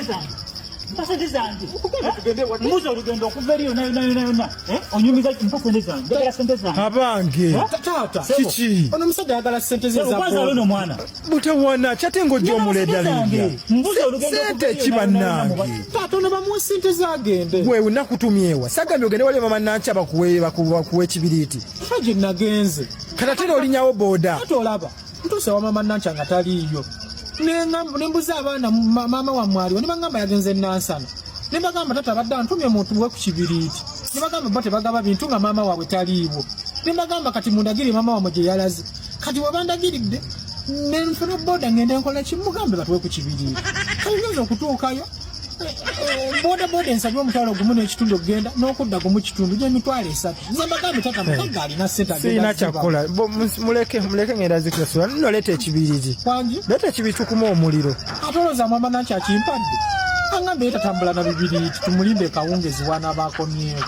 Mpa sente zange. Mbuza olugendo okuva eri yonna yonna yonna yonna. Eh? Onyumiza mpa sente zange. Njagala sente zange. Abange. Taata. Kiki? Ono omusajja ayagala sente ze za Okwaza luno mwana. Butawana kyate ng'ojja omuleedaleeda. Mbuza olugendo Sente ki bannange? Taata ono bamuwe sente ze agende. Gwe nakutumyewa. Sagambye ogende wali mama Nankya bakuwe bakuwe ekibiriiti. Fa gye nagenze. Kati ate n'olinyawo booda. Ate olaba ntuuse wa mama Nankya nga taliiyo. Ne mbuza abaana maama wammwe aliwo ne bagamba yagenze Nansana. Ne bagamba taata abadde antumye muntu we ku kibiriiti. Ne bagamba bo tebagaba bintu nga maama waabwe taliiwo. Ne bagamba kati mundagire maama wammwe gye yalaze. Kati we bandagiridde ne nfuna boda ngende nkola ki mugambe batuwe ku kibiriiti. Kati ngenze okutuukayo boda boda ensabye 50,000 okugenda n'okudda 1.5 gy'emitwalo 3. Nze mbagambe taata mugagga alina ssente agenda Sirina ziba. Kyakukola. Muleke muleke ngenda zikusasula. Nno leeta ekibiriiti. Wangi? Leeta ekibiriiti tukume omuliro. Ate olowooza mama Nankya akimpadde? Aŋŋambye ye tatambula na bibiriiti, tumulinde ekawungezi w'anaaba akomyewo.